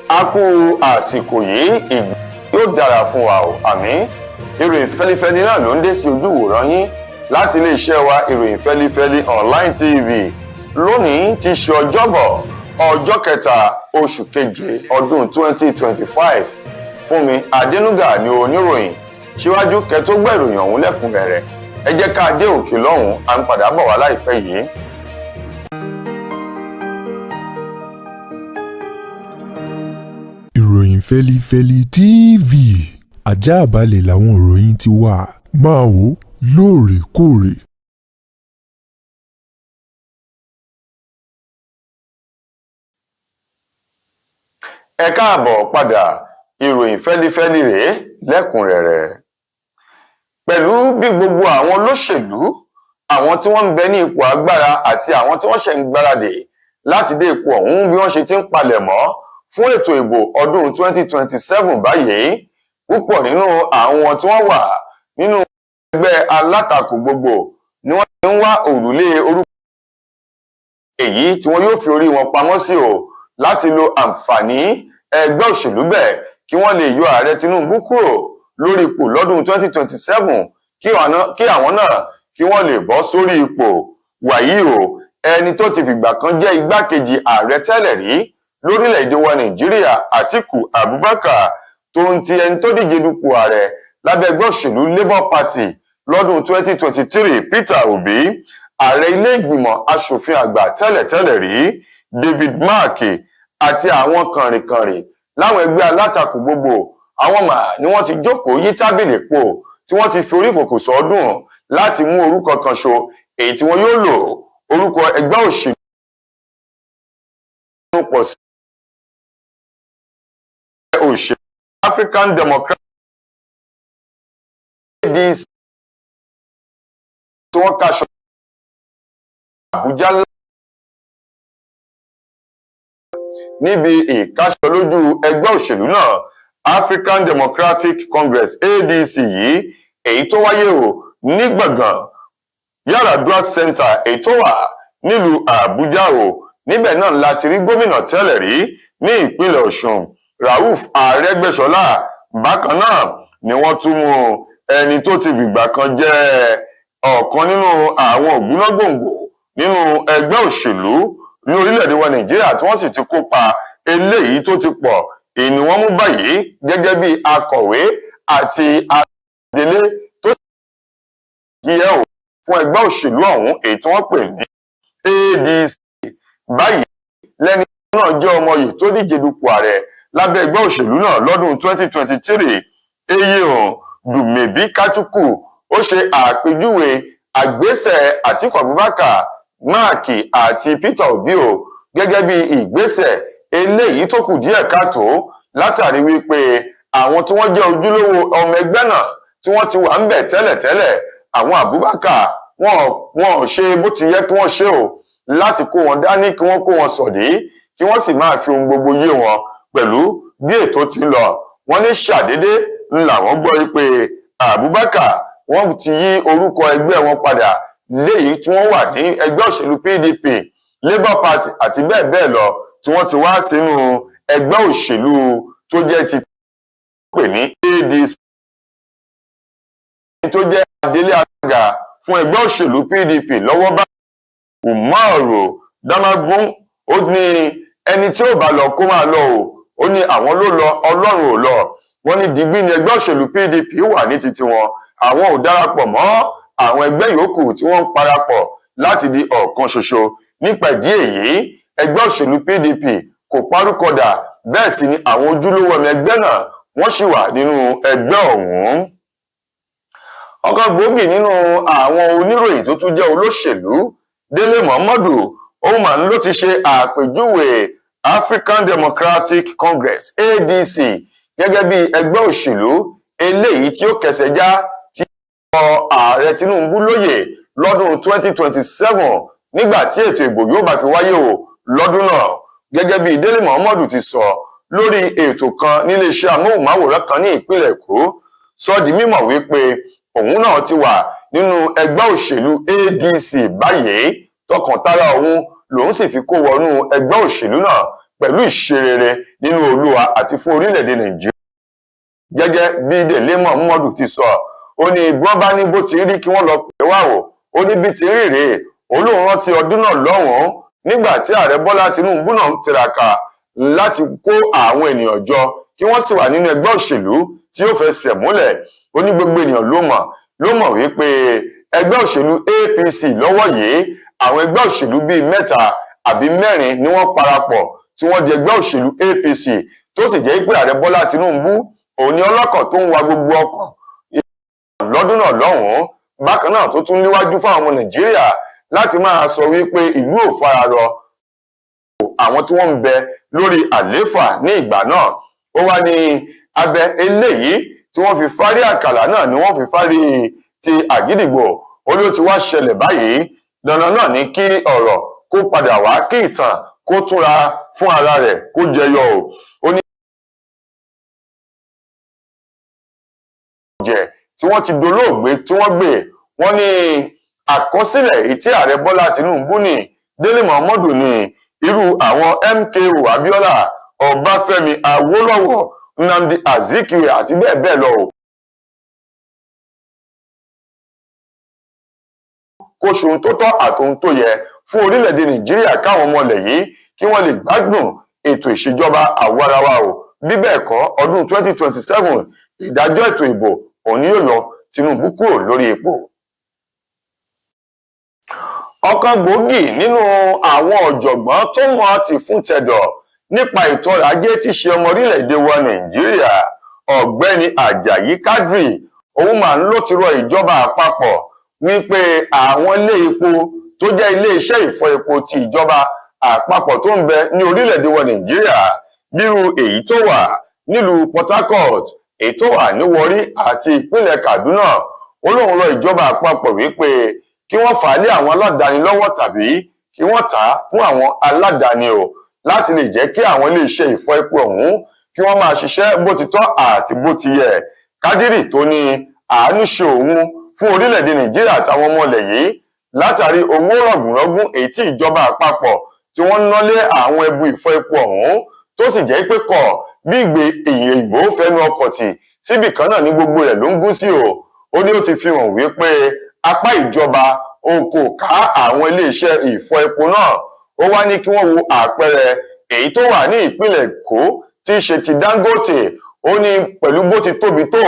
A kú àsìkò yìí, ìgbà yóò dára fún wa o, àmín. Ìròyìn fẹ́lifẹ́li náà ló ń dé sí ojú ìwòran yín láti iléeṣẹ́ wa, Ìròyìn Fẹ́lifẹ́li Online TV. Lónìí ti ṣe Ọjọ́bọ̀, ọjọ́ 3 oṣù keje ọdún 2025. Fúnmi Adénúgà ni oníròyìn. Síwájú kẹ́ tó gbọ́ ìròyìn ọ̀hún lẹ́kùnrẹ́rẹ́, ẹ jẹ́ ká dé òkè lọ́hùn, à ń padà bọ̀ wá láìpẹ́ yìí. Ìròyìn Fẹ́lifẹ́li TV, ajáàbalẹ̀ làwọn ìròyìn ti wà, máa wò lóòrèkóòrè. Ẹ káàbọ̀ padà. Ìròyìn fẹ́lifẹ́li rèé lẹ́kùnrẹ́rẹ́. Pẹ̀lú bí gbogbo àwọn olóṣèlú, àwọn tí wọ́n ń bẹ ní ipò agbára àti àwọn tí wọ́n ṣẹ̀ ń gbáradì láti dé ipò ọ̀hún, bí wọ́n ṣe ti ń palẹ̀ mọ́ fún ètò ìbò ọdún 2027 báyìí, púpọ̀ nínú àwọn tí wọ́n wà nínú ẹgbẹ́ alátakò gbogbo ni wọ́n ti ń wá òrùlé orúkọ èyí tí wọ́n yóò fi orí wọn pamọ́ sí o, láti lo àǹfààní ẹgbẹ́ òṣèlú bẹ́ẹ̀ kí wọ́n lè yọ Ààrẹ Tinubu kúrò lórí ipò lọ́dún 2027, kí àwọn náà kí wọ́n lè bọ́ sórí ipò. Wàyí o, ẹni tó ti fìgbà kan jẹ́ igbákejì ààrẹ tẹ́lẹ̀ rí lórílẹ̀‐èdè wa Nàìjíríà, Àtíkù Abubakar, tó ń ti ẹni tó díje dupò ààrẹ lábẹ́ ẹgbẹ́ òṣèlú Labour Party lọ́dún 2023, Peter Obi, ààrẹ ilé ìgbìmọ̀ asòfin àgbà tẹ́lẹ̀tẹ́lẹ̀ rí, David Mark, àti àwọn kànrìnkànrìn láwọn ẹgbẹ́ alátakò gbogbo, àwọn mà ni wọ́n ti jókòó yí tábìlì pò, tí wọ́n ti fi orí kòkò sọ́dún láti mú orúkọ kan ṣo èyí tí wọ́n yóò lò, orúkọ ẹgbẹ́ òṣèlú pọ̀ sí òṣèlú African Democratic ADC tí wọ́n kaṣọ Àbújá níbi ìkáṣọ lójú ẹgbẹ́ òṣèlú náà, African Democratic Congress, ADC yìí, èyí tó wáyé o ní gbọ̀ngàn Yar'Adua Center èyí tó wà nílùú Àbújá o. Níbẹ̀ náà láti rí gómìnà tẹ́lẹ̀ rí ní ìpínlẹ̀ Ọ̀ṣun, Rauf Arẹ́gbẹ́ṣọlá. Bákan náà ni wọ́n tún mú ẹni tó ti fìgbà kan jẹ́ ọ̀kan nínú àwọn ògbónágbòǹgbò nínú ẹgbẹ́ òṣèlú ní orílẹ̀-èdè wa Nàìjíríà, tí wọ́n sì ti kópa eléyìí tó ti pọ̀, èyí ni wọ́n mú báyìí gẹ́gẹ́ bí akọ̀wé àti adelé tó yẹ ò fún ẹgbẹ́ òṣèlú ọ̀hún èyí tí wọ́n pè ní ADC báyìí. Lẹ́ni náà jẹ́ ọmọ yìí tó díje dupò ààrẹ lábẹ́ ẹgbẹ́ òṣèlú náà lọ́dún 2023, Eyíhàn Dùmẹ̀bí Kachukwu, ó ṣe àpèjúwe àgbésẹ̀ Àtíkù Abubakar, Mark àti Peter Obi o gẹ́gẹ́ bí ìgbésẹ̀ eléyìí tó kù díẹ̀ káàtó, látàrí wípé àwọn tí wọ́n jẹ́ ojúlówó ọmọ ẹgbẹ́ náà tí wọ́n ti wà ń bẹ̀ tẹ́lẹ̀tẹ́lẹ̀, àwọn Abubakar, wọn ṣe bó ti yẹ kí wọ́n ṣe o láti kó wọn dání, kí wọ́n kó wọn sọ̀dí, kí wọ́n sì máa fi ohun gbogbo yé wọn pẹ̀lú bí ètò ti ń lọ. Wọ́n ní ṣàdédé ń làwọn gbọ́ pé Abubakar, wọ́n ti yí orúkọ ẹgbẹ́ wọn padà, léyìí tí wọ́n wà ní ẹgbẹ́ òṣèlú PDP, Labour Party àti bẹ́ẹ̀ bẹ́ẹ̀ lọ, tí wọ́n ti wá sínú ẹgbẹ́ òṣèlú tó jẹ́ ti pè ní ADC. Tó jẹ́ adelé alága fún ẹgbẹ́ òṣèlú PDP lọ́wọ́ bá, Umaru Damagun, ó ní ẹni tí ó bá lọ kó máa lọ o. Ó ní àwọn ló lọ, Ọlọ́run ò lọ. Wọ́n ní digbí ni ẹgbẹ́ òṣèlú PDP wà ní titi wọn, àwọn ò darapọ̀ mọ́ àwọn ẹgbẹ́ yòókù tí wọ́n ń parapọ̀ láti di ọ̀kan ṣoṣo. Nípa ìdí èyí, ẹgbẹ́ òṣèlú PDP kò parúkọdà, bẹ́ẹ̀ sì ni àwọn ojúlówó ọmọ ẹgbẹ́ náà, wọ́n sì wà nínú ẹgbẹ́ ọ̀hún. Ọ̀kan gbòógì nínú àwọn oníròyìn tó tún jẹ́ olóṣèlú, Délé Momodu, òun mà ló ti ṣe àpèjúwe African Democratic Congress, ADC, gẹ́gẹ́ bí ẹgbẹ́ òṣèlú eléyìí tí ó kẹsẹ̀ já tí ó ààrẹ Tinubu lóyè lọ́dún 2027, nígbà tí ètò ìbò yóò bá fi wáyé o lọ́dún náà. Gẹ́gẹ́ bí Délé Momodu ti sọ lórí ètò kan níléeṣẹ́ amóhùnmáwòrán kan ní ìpínlẹ̀ Èkó, sọ di mímọ̀ wípé òun náà ti wà nínú ẹgbẹ́ òṣèlú ADC báyìí, tọkàntara òun lòun sì fi kó wọnú ẹgbẹ́ òṣèlú náà. Pẹ̀lú ìṣerere nínú Olúwa àti fún orílẹ̀-èdè Nàìjíríà. Gẹ́gẹ́ bí Délé Momodu ti sọ, ó ní bí wọ́n bá ní bó ti rí, kí wọ́n lọ pè wá o. Ó ní bí ti rí rèé. Olóhùn rántí ọdún náà lọ́hùn-ún nígbà tí ààrẹ Bọ́lá Tinubu náà ń tiraka láti kó àwọn ènìyàn jọ kí wọ́n sì wà nínú ẹgbẹ́ òṣèlú tí yóò fẹsẹ̀ múlẹ̀. Ó ní gbogbo ènìyàn ló mọ̀ wípé ẹgbẹ́ òṣèlú APC lọ́wọ́ yìí, àwọn ẹgbẹ́ òṣèlú bíi mẹ́ta àbí mẹ́rin ni wọ́n parapọ̀ tí wọ́n di ẹgbẹ́ òṣèlú APC, tó sì jẹ́ pé ààrẹ Bọ́lá Tinubu òun ni ọlọ́kọ̀ tó ń wa gbogbo ọkọ̀ lọ́dún náà lọ́hùn-ún. Bákan náà, tó tún níwájú fáwọn ọmọ Nàìjíríà láti máa sọ wípé ìlú ò fararọ àwọn tí wọ́n ń bẹ lórí àlééfà ní ìgbà náà. Ó wá ní abẹ eléyìí tí wọ́n fi fárí àkàlà náà ni wọ́n fi fárí ti àgídìgbò. Ó ló ti wá ṣẹlẹ̀ báyìí, dandan náà ní kí ọ̀rọ̀ kó padà wá, kí ìtàn kó túnra fún ara rẹ̀ kó jẹyọ o. Ó ní jẹ tí wọ́n ti dolóògbé tí wọ́n gbé wọ́n ní àkọsílẹ̀ èyí tí ààrẹ Bọ́lá Tinubu ní, Délé Momodu ní irú àwọn MKO Abiola, Ọbáfẹ́mi Awólọ́wọ̀, Nnamdi Azikiwe àti bẹ́ẹ̀ bẹ́ẹ̀ lọ o, kó ṣe ohun tó tọ́ àtohun tó yẹ fún orílẹ̀-èdè Nàìjíríà, káwọn ọmọ ilẹ̀ yìí kí wọ́n lè gbádùn ètò ìṣèjọba àwarawa o. Bí bẹ́ẹ̀ kọ́, ọdún 2027, ìdájọ́ ètò ìbò òun ni yóò yọ Tinubu kúrò lórí ipò. Ọ̀kan gbòógì nínú àwọn ọ̀jọ̀gbọ́n tó mọ̀ ti fún tẹ̀dọ̀ nípa ètò ọrọ̀ ajé tí ṣe ọmọ orílẹ̀-èdè wa Nàìjíríà, Ọ̀gbẹ́ni Àjàyí Quadri, òun máa ń ló ti rọ ìjọba àpapọ̀ wípé àwọn ilé epo tó jẹ́ ilé iṣẹ́ ìfọ epo ti ìjọba àpapọ̀ tó ń bẹ ní orílẹ̀-èdè wa Nàìjíríà, bírú èyí tó wà nílùú Port Harcourt, èyí tó wà ní Warri àti ìpínlẹ̀ Kaduna, ó lóun rọ ìjọba àpapọ̀ wípé kí wọ́n fà á lé àwọn aládàáni lọ́wọ́ tàbí kí wọ́n tà á fún àwọn aládàáni o, láti lè jẹ́ kí àwọn iléeṣẹ́ ìfọ epo ọ̀hún kí wọ́n máa ṣiṣẹ́ bó ti tọ́ àti bó ti yẹ. Kádírì tó ní àánú ṣe òun fún orílẹ̀-èdè Nàìjíríà àtàwọn ọmọ ilẹ̀ yìí látàrí owó rọ̀gùnrọ̀gùn èyí tí ìjọba àpapọ̀ tí wọ́n ń ná lé àwọn ẹbu ìfọ epo ọ̀hún, tó sì jẹ́ pé kọ̀ bí ìgbé èyìnbó fẹnu ọkọ̀ tì síbì kan náà ní gbogbo rẹ̀ ló ń gún sí o. Ó ní ó ti fi hàn wípé apá ìjọba o kò ká àwọn iléeṣẹ́ ìfọ epo náà. Ó wá ní kí wọ́n wo àpẹẹrẹ èyí tó wà ní ìpínlẹ̀ Èkó tí í ṣe ti Dangote. Ó ní pẹ̀lú bó ti tóbi tó,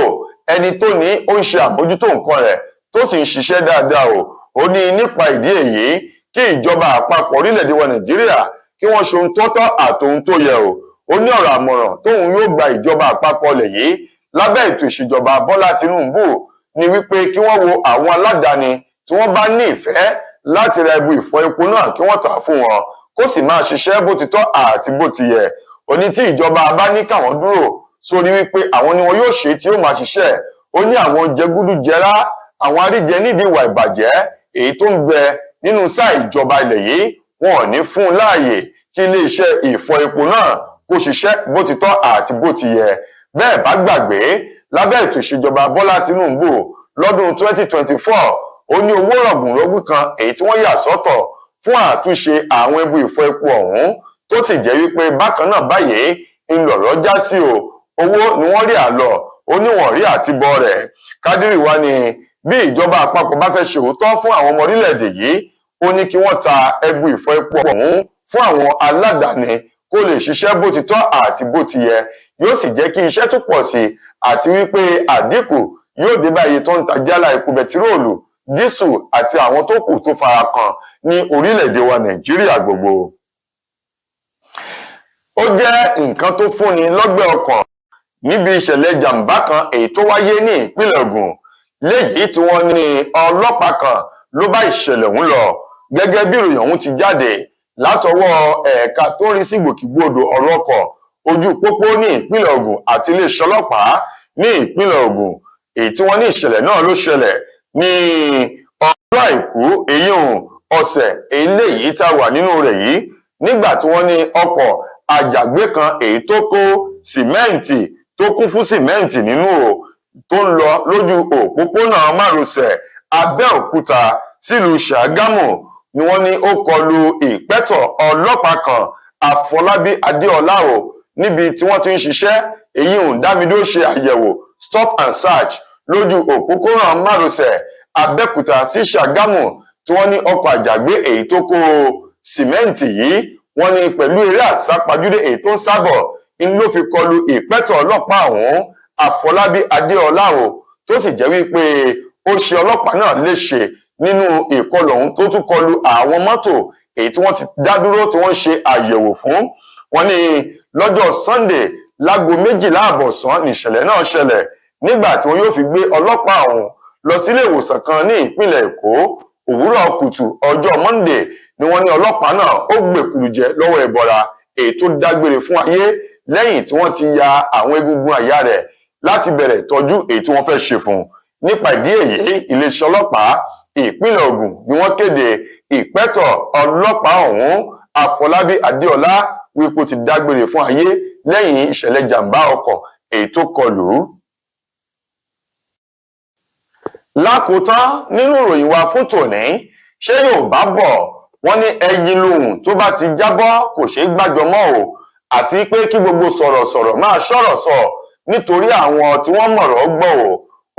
ẹni tó ní ó ń ṣe àmójútó nǹkan rẹ̀ tó sì ń ṣiṣẹ́ dáadáa o. Ó ní nípa ìdí èyí, kí ìjọba àpapọ̀ orílẹ̀-èdè wa Nàìjíríà kí wọ́n ṣe ohun tó tọ́ àtohun tó yẹ o. Ó ní ọ̀rọ̀ àmọ̀ràn tóun yóò gba ìjọba àpapọ̀ ilẹ̀ yìí lábẹ́ ètò ìṣèjọba Bọ́lá Tinubu ni wípé kí wọ́n wo àwọn aládàáni tí wọ́n bá ní ìfẹ́ láti ra ẹbu ìfọ epo náà, kí wọ́n tà á fún wọn kó sì máa ṣiṣẹ́ bó ti tọ́ àti bó ti yẹ. Ó ní tí ìjọba bá ní káwọn dúró sórí wípé àwọn ni wọn yóò ṣe tí yóò máa ṣiṣẹ́, ó ní àwọn jẹgúdújẹrá, àwọn aríjẹ nídìí ìwà ìbàjẹ́ èyí tó ń bẹ nínú sáà ìjọba ilẹ̀ yìí, wọn ò ní fún un láàyè kí iléeṣẹ́ ìfọ epo náà kó ṣiṣẹ́ bó ti tọ́ àti bó ti yẹ. Bẹ́ẹ̀ bá gbàgbé, lábẹ́ ètò ìṣèjọba Bọ́lá Tinubu lọ́dún 2024, ó ní owó rọ̀gùnrọ̀gùn kan èyí tí wọ́n yà sọ́tọ̀ fún àtúnṣe àwọn ẹbu ìfọ epo ọ̀hún, tó sì jẹ́ wípé bákan náà báyìí ńlọrọ̀ já sí o. Owó ni wọ́n rí àlọ́, ó ní wọ́n rí àtibọ̀ rẹ̀. Kádírì wá ní bí ìjọba àpapọ̀ bá fẹ́ ṣe òótọ́ fún àwọn ọmọ orílẹ̀-èdè yìí, ó ní kí wọ́n ta ẹbu ìfọ epo ọ̀hún fún àwọn aládàáni kó lè ṣiṣẹ́ bó ti tọ́ àti bó ti yẹ, yóò sì jẹ́ kí iṣẹ́ tó pọ̀ sí àti wípé àdínkù yóò dé bá iye tó ń ta jálá epo bẹtiróòlù, dísù àti àwọn tó kù tó fara kan ní orílẹ̀-èdè wa Nàìjíríà gbogbo. Ó jẹ́ nǹkan tó fúnni lọ́gbẹ́ ọkàn níbi ìṣẹ̀lẹ̀ jàǹbá kan èyí tó wáyé ní ìpínlẹ̀ Ògùn léyìí tí wọ́n ní ọlọ́pàá kan ló bá ìṣẹ̀lẹ̀ ọ̀hún lọ. Gẹ́gẹ́ bí ìròyìn ọ̀hún ti jáde látọwọ́ ẹ̀ka tó ń rí sí ìgbòkègbodò ọ̀rọ̀ ọkọ̀ ojú pópó ní ìpínlẹ̀ Ògùn àti iléeṣẹ́ ọlọ́pàá ní ìpínlẹ̀ Ògùn, èyí tí wọ́n ní ìṣẹ̀lẹ̀ náà ló ṣẹlẹ̀ ní ọjọ́ Àìkú, èyí ọ̀sẹ̀ eléyìí tá a wà nínú rẹ̀ yìí, nígbà tí wọ́n ní ọkọ̀ àjàgbé kan èyí tó kó sìmẹ́ǹtì, tó kún fún sìmẹ́ǹtì nínú o, tó ń lọ lójú òpópónà márosẹ̀ Abẹ́òkúta sílùú Ṣàgámù ni wọ́n ní ó kọlu ìpẹ́tọ̀ ọlọ́pàá kan. Àfọlábí Adéọlá o, níbi tí wọ́n ti ń ṣiṣẹ́ èyí ń dámidó ṣe àyẹ̀wò stop and search lójú òpópónà márosẹ̀ Abẹ́òkúta sí Ṣàgámù, tí wọ́n ní ọkọ̀ àjàgbé èyí tó kó sìmẹ́ǹtì yìí, wọ́n ní pẹ̀lú eré àsápajúdé èyí tó ń sábọ̀ ń ló fi kọlu ìpẹ́tọ̀ ọlọ́pàá ọ̀hún Àfọlábí Adéọlá o, tó sì jẹ́ wípé ó ṣe ọlọ́pàá náà léṣe nínú ìkọlù ọ̀hún, tó tún kọlu àwọn mọ́tò èyí tí wọ́n ti dá dúró tí wọ́n ń ṣe àyẹ̀wò fún. Wọ́n ní lọ́jọ́ Sunday láago 12:30 nìṣẹ̀lẹ̀ náà ṣẹlẹ̀, nígbà tí wọ́n yóò fi gbé ọlọ́pàá ọ̀hún lọ sílé ìwòsàn kan ní ìpínlẹ̀ Èkó. Òwúrọ̀ kùtù ọjọ́ Monday ni wọ́n ní ọlọ́pàá náà ó gbèkúrú jẹ lọ́wọ́ ẹ̀bọra èyí tó dágbére fún ayé, lẹ́yìn tí wọ́n ti ya àwọn egungun àyà rẹ̀ láti bẹ̀rẹ̀ ìtọ́jú èyí tí wọ́n fẹ́ ṣe fún un. Nípa ìdí èyí, iléeṣẹ́ ọlọ́pàá ìpínlẹ̀ Ògùn ni wọ́n kéde ìpẹ́tọ̀ ọlọ́pàá ọ̀hún Àfọlábí Adéọlá wípé ó ti dágbére fún ayé lẹ́yìn ìṣẹ̀lẹ̀ jàǹbá ọkọ̀ èyí tó kọlù ú. Lákòótán nínú ìròyìn wa fún tòní, ṣé Yorùbá bọ̀, wọ́n ní ẹyin lohùn tó bá ti jábọ́ kò ṣeé gbájọ mọ́ o, àti pé kí gbogbo sọ̀rọ̀sọ̀rọ̀ máa ṣọ̀rọ̀ sọ nítorí àwọn tí wọ́n mọ̀rọ̀ gbọ́ o.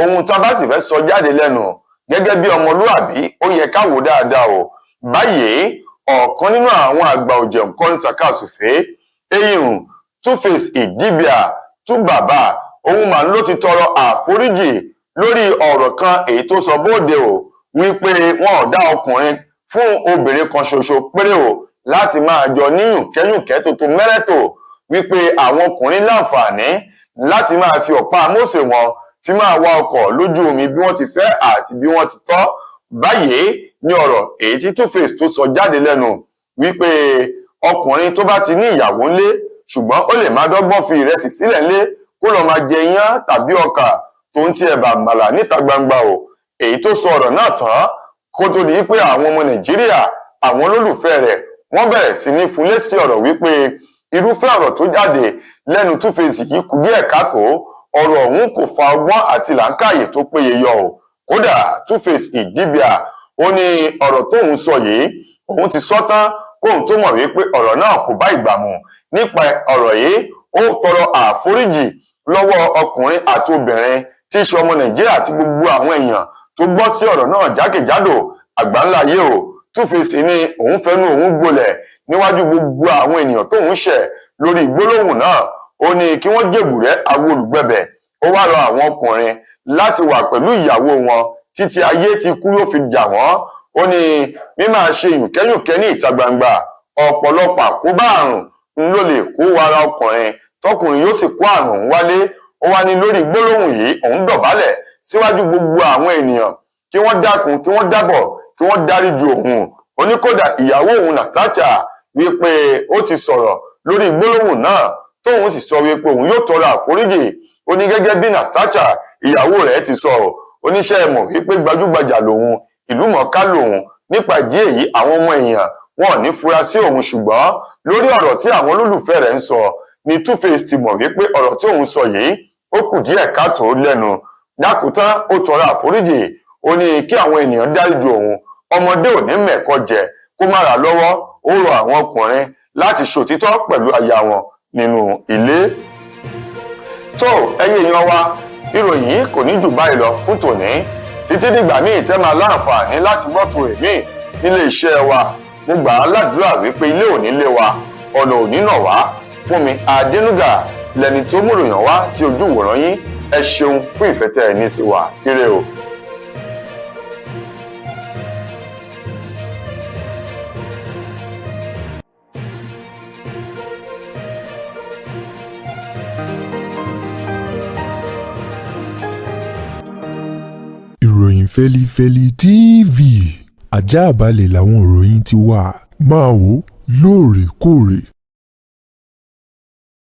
Ohun tá a bá sì fẹ́ sọ jáde lẹ́nu gẹ́gẹ́ bí ọmọlúàbí, ó yẹ ká wò dáadáa o. Báyìí, ọ̀kan nínú àwọn àgbà ọ̀jẹ̀ nkọrin tàkasúfèé eyín Two-Face Idibia 2Baba, òun mà ló ti tọrọ àforíjì lórí ọ̀rọ̀ kan èyí tó sọ bóde o, wípé wọn ò dá ọkùnrin fún obìnrin kan ṣoṣo péré o láti máa jọ ní yùnkẹ́yùnkẹ́ tó tó mẹ́rẹ́tò, wípé àwọn ọkùnrin láǹfààní láti máa fi ọ̀pá Mósè wọn fi máa wa ọkọ̀ lójú omi bí wọ́n ti fẹ́ àti bí wọ́n ti tọ́. Báyìí ní ọ̀rọ̀ èyí tí Two-Face tó sọ jáde lẹ́nu, wípé ọkùnrin tó bá ti ní ìyàwó ńlé, ṣùgbọ́n ó lè má dọ́gbọ́n fi ìrẹsì sílẹ̀ ńlé kó lọ́ọ́ máa jẹ iyán tàbí ọkà tó ń ti ẹ̀bà àmàlà níta gbangba o. Èyí tó sọ ọ̀rọ̀ náà tán kó tó di pé àwọn ọmọ Nàìjíríà, àwọn olólùfẹ́ rẹ̀, wọ́n bẹ̀rẹ̀ sí ní fún lésì ọ̀rọ̀ wípé irúfẹ́ ọ̀rọ̀ tó jáde lẹ́nu Two-Face yìí kù díẹ̀ káàtó, ọ̀rọ̀ ọ̀hún kò fa ọgbọ́n àti làákàyè tó péye yọ o. Kódà, Two-Face Idibia ó ní ọ̀rọ̀ tóun sọ yìí, òun ti sọ tán kóun tó mọ̀ wípé ọ̀rọ̀ náà kò bá ìgbà mu. Nípa ọ̀rọ̀ yìí, ó tọrọ àforíjì lọ́wọ́ ọkùnrin àti obìnrin tí í ṣe ọmọ Nàìjíríà àti gbogbo àwọn èèyàn tó gbọ́ sí ọ̀rọ̀ náà jákèjádò àgbáńlá ayé o. Two-Face ní òun fẹnu òun gbolẹ̀ níwájú gbogbo àwọn ènìyàn tóun ṣẹ̀ lórí gbólóhùn náà. Ó ní kí wọ́n jèbùrẹ́ àwọn olùgbẹ̀bẹ̀. Ó wá rọ àwọn ọkùnrin láti wà pẹ̀lú ìyàwó wọn títí ayé ti kú yóò fi jà wọ́n. Ó ní mímáa ṣe yùnkẹ́yùnkẹ́ ní ìta gbangba, ọ̀pọ̀lọpọ̀ àkóbá àrùn ń ló lè kó wara ọkùnrin, tọkùnrin yóò sì kó àrùn wálé. Ó wá ní lórí gbólóhùn yìí, òun dọ̀bálẹ̀ síwájú gbogbo àwọn ènìyàn kí wọ́n dákun, kí wọ́n dábọ̀, kí wọ́n dáríjì òun. Ó ní kódà ìyàwó òun Natasha, wípé ó ti sọ̀rọ̀ lórí gbólóhùn náà, tóun sì sọ wípé òun yóò tọrọ àforíjì. Ó ní gẹ́gẹ́ bí Natasha ìyàwó rẹ̀ ti sọ, oníṣẹ́ mọ̀ wípé gbajúgbajà lòun, ìlú mọ̀ọ́ká lòun. Nípa ìdí èyí, àwọn ọmọ èèyàn wọn ò ní fura sí òun, ṣùgbọ́n lórí ọ̀rọ̀ tí àwọn olólùfẹ́ rẹ̀ ń sọ ni Two-Face ti mọ̀ wípé ọ̀rọ̀ tí òun sọ yìí, ó kù díẹ̀ káàtó lẹ́nu. Lákòótán, ó tọrọ àforíjì. Ó ní kí àwọn ènìyàn dáríjì òun. Ọmọdé ò ní mẹ̀kọ jẹ kó má ra lọ́wọ́. Ó rọ àwọn ọkùnrin láti ṣòtítọ́ pẹ̀lú aya wọn nínú ilé. Tó, ẹ̀yin èèyàn wa, ìròyìn yìí kò ní jù báyìí lọ fún tòní. Títí dìgbà míì tẹ́ máa láǹfààní láti gbọ́ tó èmi nílé iṣẹ́ wa, mo gbà á ládùúrà wípé ilé ò ní lé wa, ọ̀nà ò ní nà wá. Fún mi Adénúgà lẹni tó mú ìròyìn wá sí ojú ìwòran yín. Ẹ ṣeun fún ìfẹ́ tẹ́ ẹ ní sí wa. Ire o. Ìròyìn Fẹ́lifẹ́li TV, ajáàbalẹ̀ làwọn ìròyìn ti wà. Máa wò lóòrèkóòrè.